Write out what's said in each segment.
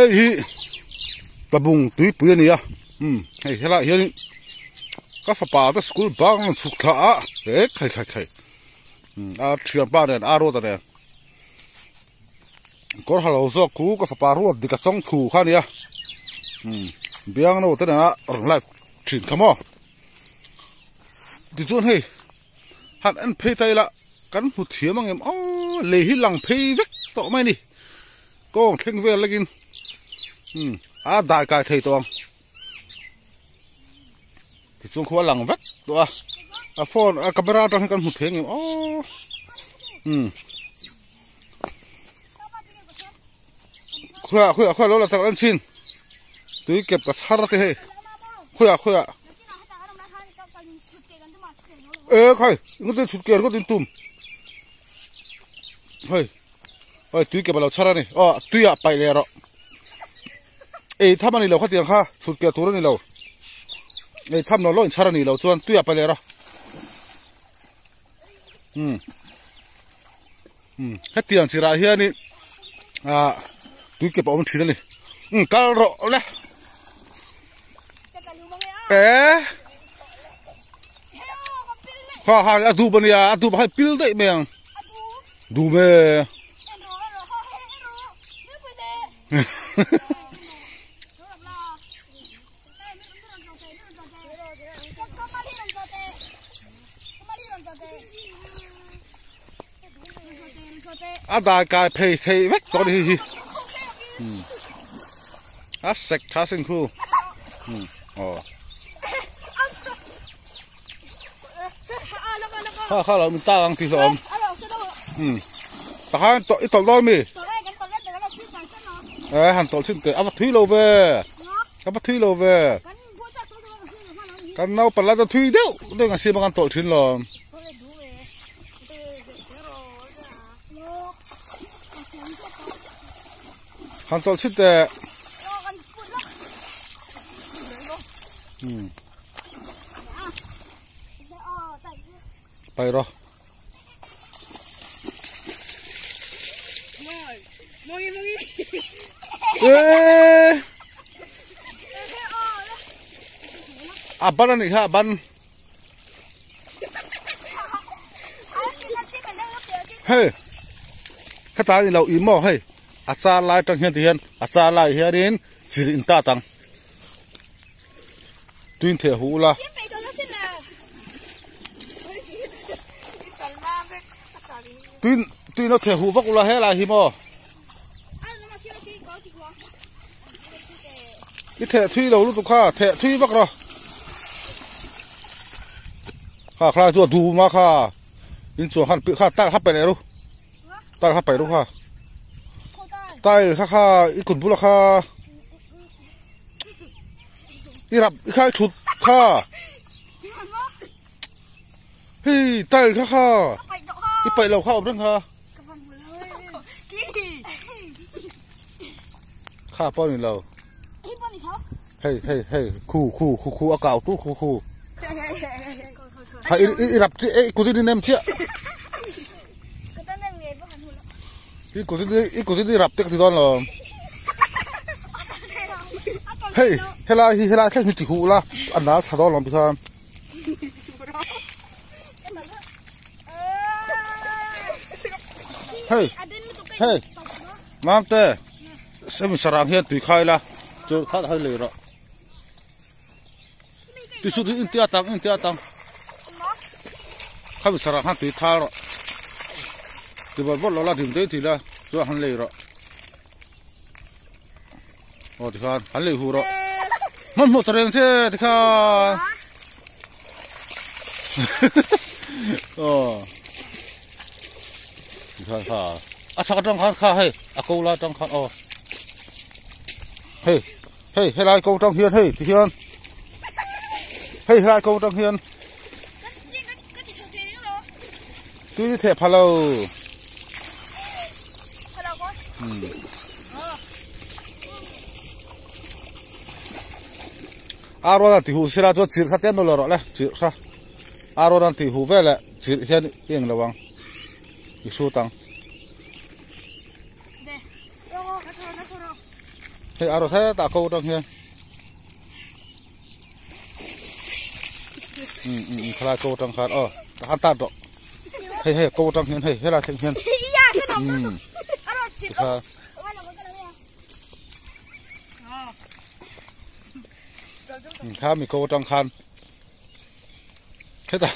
Hei hi tlabung tuipui a ni a umm hei helaiah hianin ka fapa te school bang a rawn chhuk thla a he khai khai khai umm a thianpa nen a ruata nen kawr ha lo zawk khu ka fapa ruat dik a chawng thu kha a nia umm biang no te nena rawn live thin kha maw tichuan hei han en phei ta ila kan hmu thiam ang em aw lei hi lang phei vek tawh mai a ni kawng thleng vel lekin umm a dai kai thei tawh ang tichuan khua lang vek tawh a a phone a camera atang hian kan hmu thei ang em aw umm khawiah khawiah khawiah lo la tak an chhin tui kep ka chhar te hei khawiah khawiah e khai ngawtin chhut ker ngawtin tum hei oi tui kep a lo chhar a ni aw tuiah paih leh rawh ei tham a ni lo khatiang kha chhut ker tur a ni lo ei tham lo lo in chhar a ni lo chuan tuiah paih leh rawh um hetiang chirah hianin ah tui ke pawh a awm thin a ni um kal rawh le eh kha ha a dup a nia a dup a pil daih mai ang dup e A dai kai phei thei vek tawh a ni hei hi a sek tha sin khu aw kha kha lo min tak ang tih hlawm takhan i tawlh dawn mi e han tawlh chhin teh a va thui lo ve a va thui lo ve. Kan naupang la chu thui deuh deuh ang siam a kan tawlh thin lo. Han tawlh chhin teh. Pai rawh. Eee a ban a nih kha a ban hei heta a ni lo ih maw hei a char lai atang hian ti hian a char lai hianin chil in tat ang Tuin theh huh ula. Tuin tuin a theh huh vak ula helai hi maw. I theh thui lo lutuk kha theh thui vak rawh. Kha khlai chu a dum a kha in chuan khan kha tile kha pe leh ru. Tile kha pe ru kha. Tile kha kha i kut bula kha. I rap i khai thut kha hei tile kha kha i paih lo kha awm reng kha kha pawh ni lo hei hei hei khu khu khu khu a kau tu khu khu kha i i rap chi e kut in nem chiah I kut in i kut in i rap te ka ti dawn lo. Hei helai hi helai thleng hi ti huh la a nal thla dawn lo tikhan. Hei hei Mamte semi sarang hian tui khai la chu khat hai lei rawh. Ti su in tia tang in tia tang. Khami sarang han tui thal rawh. Ti bawlh bawlh lo la dim dei ti la chuan han lei rawh. Aw tikhan han lei hu rawh. Hmanhmawh ta reng che tikhan. Aw. Tikhan kha a chhak atang khan kha hei a ko la atang khan aw. Hei Hei helai ko tang hian hei ti hian hei helai ko tang hian tui theh pha lo a rual an ti huh sila chuan chirh kha tlem lo rawh le chirh kha a rual an ti huh veleh chirh hian i eng lo ang i hrut ang. Hei a rawt hetah ko atang hian. Um um um khalai ko atang khan aw tah khan tan rawh. Hei hei ko atang hian hei helai thleng hian. Um tikha. Kha mi ko atang khan. Hetah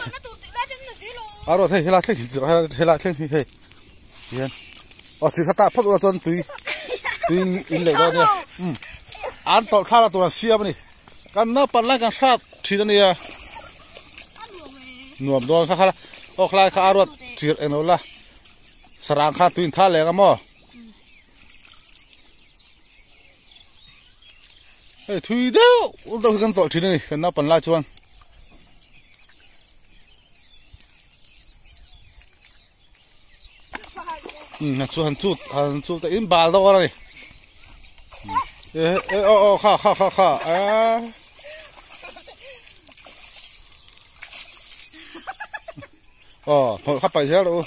a rawt hei helai thleng hi helai thleng hi hei hian aw chi kha tah phawt ula chuan tui tui in leh dawn nia um an tawlh thlak na tur an siam a ni kan naupang lai kan hrat thin a nia nuam dawn kha kha la aw khalai kha a ruat chirh englo la sarang khan tui in thal leng a maw. Hei thui deuh deuh hi kan tawlh thin a ni kan naupan lai chuan. Um han chu han chut han chut te in bal dawn a ni. E e aw aw kha kha kha kha a. Aw hmawlh kha paih zel rawh u.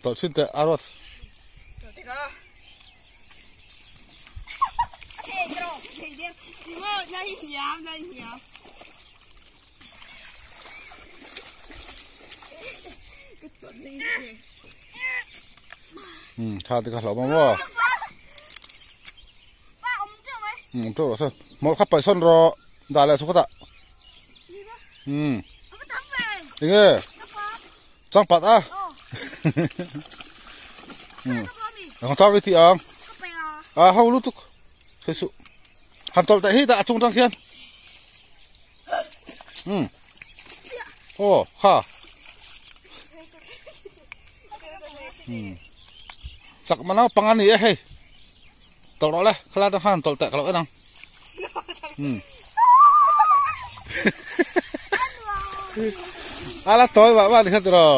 Tawlh chhin teh a ruat. Tha te kha hlauh maw maw. Um teuh rawh se. Hmawlh kha paih sawn rawh. Dah leh chu khawtah. Um. Enge? Changpat a. Um. Ang tang i ti ang. A ho lutuk. Thei suh. Han tawlh teh hi dah a chung tang khian. Um. Oh, kha. Um. Chak manau panga ni e hei. Tawlh rawh le. Khala tang khan tawlh teh ka lo en ang. A la tawi vah vah ni kha tiraw.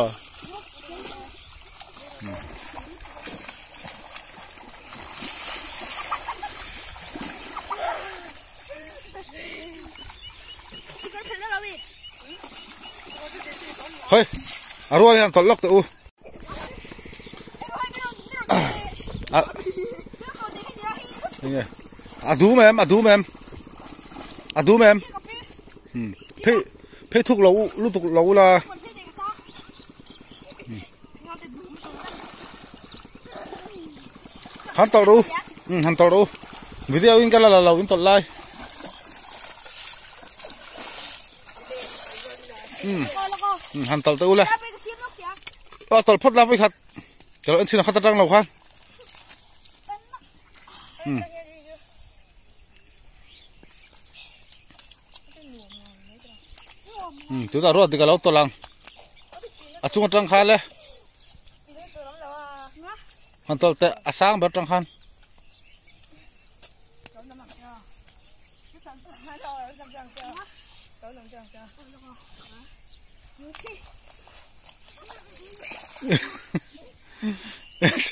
Hei, a rual hian tawlh lawk teh u. A enge a dum em a dum em a dum em hmm phei phei thuk lo lutuk lo ula han tawlh ru hmm han tawlh ru video in ka la la lo in tawlh lai hmm hmm han tawlh teh ula a tawlh phawt la vawikhat ka lo en chhin a khat atang lo khan hmm hmm tunah ruat dik a lo tawlh ang a chung atang khan le han tawlh teh a sang ber atang khan.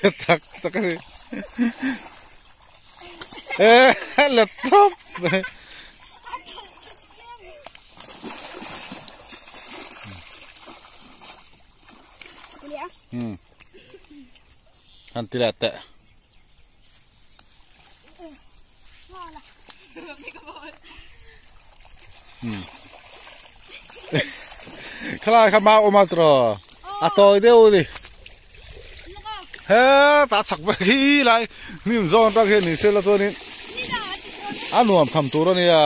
Che tak tak a ni. E laptop. Hmm. Han ti leh teh. Hmm. Khalai kha mau awm a tiraw a tawi deuh a ni hetah a chhak vek hi lai hnim zawng atang hian ni sela chuanin a nuam tham tur a nia.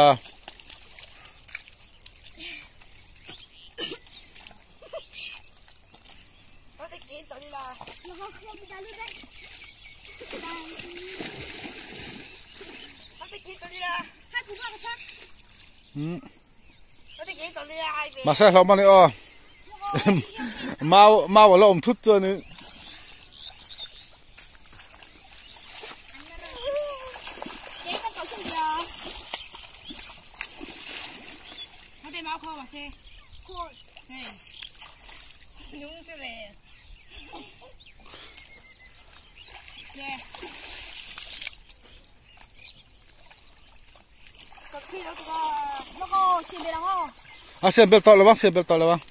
Mahse hlauh mah ni aw mau mau a la awm thut chuanin A siam bel tawh lo ang, siam bel tawh lo ang.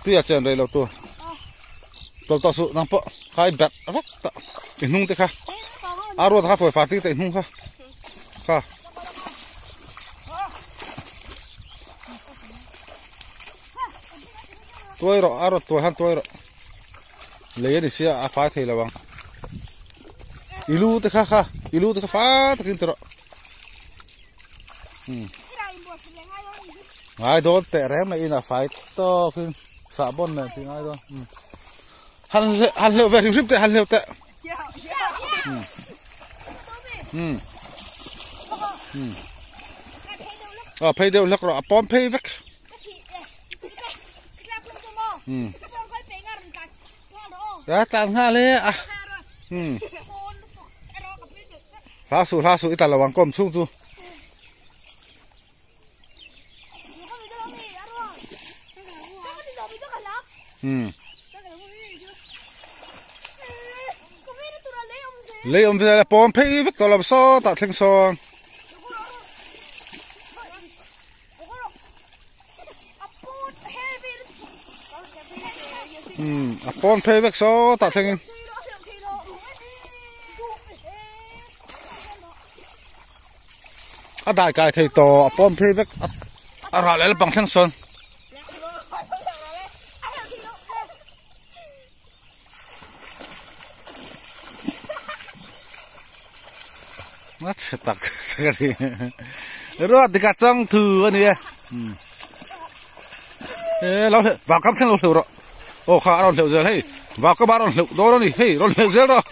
Tui a chen rei lo tur. Tawlh tawh suh nang pawh kha i berh vek tawh. I hnung te kha. A ruat kha tuai fati te i hnung kha. Kha. Tuai rawh, a rawt tuai han tuai rawh. Lei a ni sia a fai thei lo ang. I lu te kha kha, i lu te kha fai takin ti rawh. Hmm. Ngai dawn teh reng mai in a fai tawkin sahbawn nen tih ngai dawn. Hmm. Han han hleuh ve hrim hrim teh, han hleuh teh. Hmm. Hmm. Hmm. A phei deuh hlek rawh, a pawm phei vek. Hmm. Ta tlan nghal e a. Hmm. Hla suh hla suh i tla lo ang kawm chhung chu. Hmm. Lei awm zel a pawm phei vek tawh lo sawtah thleng sawn. Hmm, a pawn phei vek sawtah thlengin. A dai kai thei tawh, a pawn phei vek a rah leh lampang thleng sawn. A chhe tak tak a ni ruat dikah chang thu a ni e e lo hleuh vang kam thleng lo hleuh rawh aw kha a rawn hleuh zel hei vang kam a rawn hleuh dawn a ni hei rawn hleuh zel rawh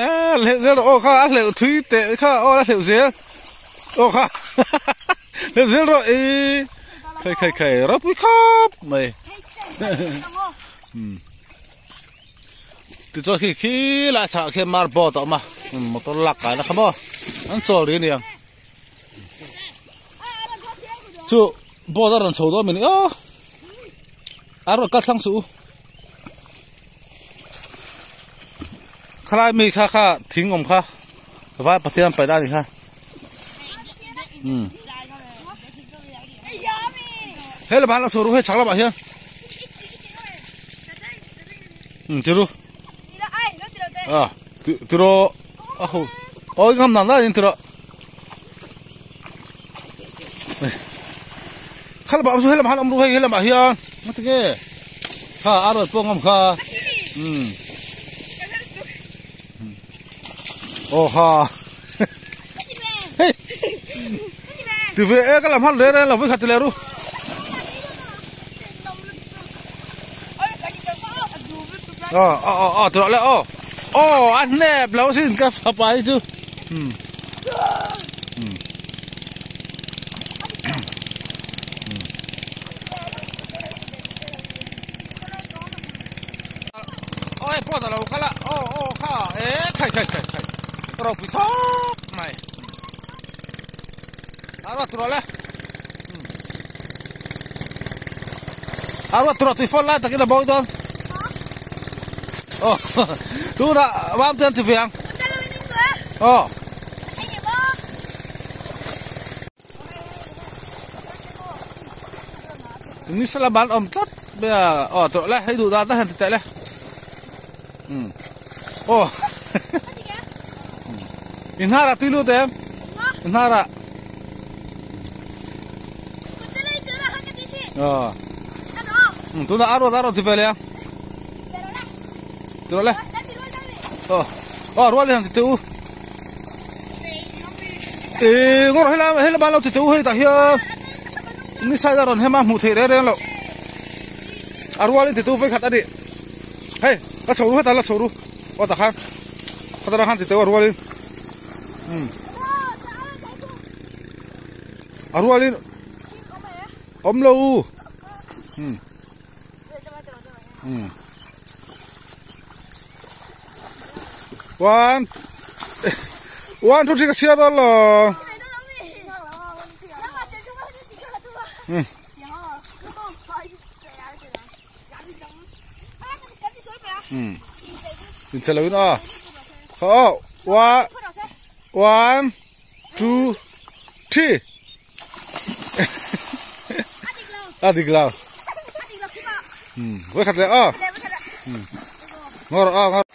a hleuh zel rawh aw kha a hleuh thui teh kha aw a hleuh zel aw kha hleuh zel rawh e khai khai khai ropui khawp mai. Tichuan khi khi lai chhah khian marboard a awm a motor lak kaina kha maw an chawl rih a niang chu board a rawn chho dawn mini aw a rawn kal thlang suh u khalai mi kha kha thing awm kha vai pathian paih na a ni kha he lamah hian lo chho ru hei chhak lamah hian um ti ru a ti rawh a ho aw i ngam nan laiin ti rawh kha lamah awm chu he lamah hian awm ru hei he lamah hian nga tinge kha a rawn pawh ngam kha um aw ha. Hei. Ti ve e ka lam han re re lo vi khat ti le ru. Ờ ờ ờ ờ tụi le ờ. Ờ ăn nẹp lâu xin ka fa pai chu. Hmm. Hmm. Ôi po ta lo khala. Ờ ờ kha. E khai khai khai khai. Ropui thawk mai. A ruat tur le. A ruat tur tui fawn lai takin a bo dawn. Oh, tuna vam te an ti ve ang. Oh. Ni sala ban awm tlat mai a aw tawh le hei duh dan tak hian ti teh le um aw i hnar ah tui lut em i hnar ah aw tunah a ruat a rawn ti ve leh ang ti rawh le aw aw rual hi han ti teh u Ih ngawr helai helai ban lo ti teh u hei tah hian ni side a rawn hem a hmuh theih reng reng loh a rual in ti teh u vawikhat a nih hei la chho ru hetah la chho ru aw tah khan khatah khan ti teh u a rual in umm a rual in awm lo u umm umm. One, one, two, three, ka chhiar dawn lo. Hmm. Hmm. In che lo in a. Kho, one, one, two, three. A dik lo. Voi khat leh aw. Ngawr aw ngawr.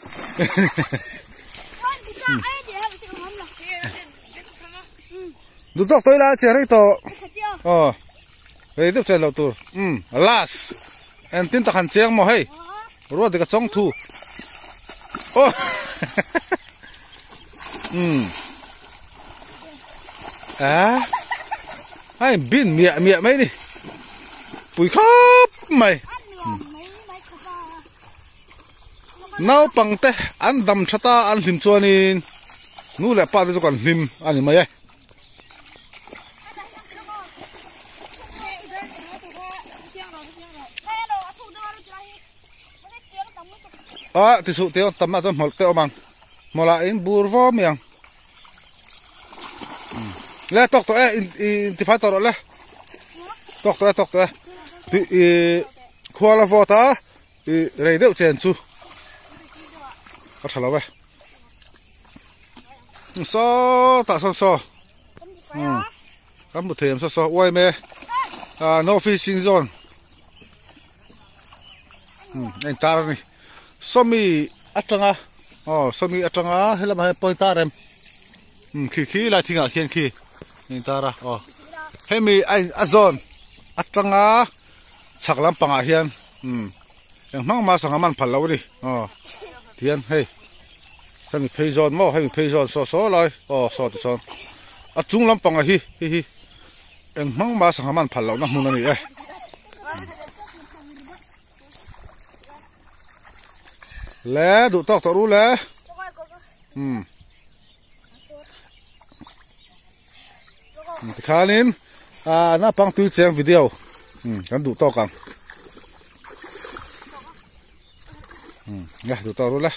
Duh tawk tawh ila a che rei tawh. Aw. Rei deuh chen loh tur. Um last. Engtin tak han cheng maw hei. Ruat dik a chawng thu. Aw. Um. A. Ai bin miah miah mai ni. Pui khawp mai. Naupangte an dam tha ta an hlim chuanin nu leh pa te chu kan hlim a ni mai e. A ti suh tih tam ah chuan hmawlh te a awm ang hmawlh ah in bur vawm mai ang le tawk tawh e in tifai tawh rawh le tawk tawh e tawk tawh e tih ih khual a vawt a ih rei deuh chen chu a tha lo e sawtah sawn saw kan hmu thei ang saw saw uaim e ah no fishing zone. A intar a ni sawmi atanga aw sawmi atanga helamah hian pawh a intar em khi khi lai thingah khian khi a intar a aw hemi a a zawn atanga chhak lampangah hian eng hmang mah sangha man phal lo a ni aw tihian hei hemi phei zawn maw hemi phei zawn saw saw lai aw saw ti sawn a chung lampangah hi hei hi. Eng hmang mah sangha man phal lohna hmun a ni e. Le duh tawk tawh ru le. Hmm. Tikhanin a na pang tui cheng video. Hmm, kan duh tawk ang. Hmm, le duh tawk ru le.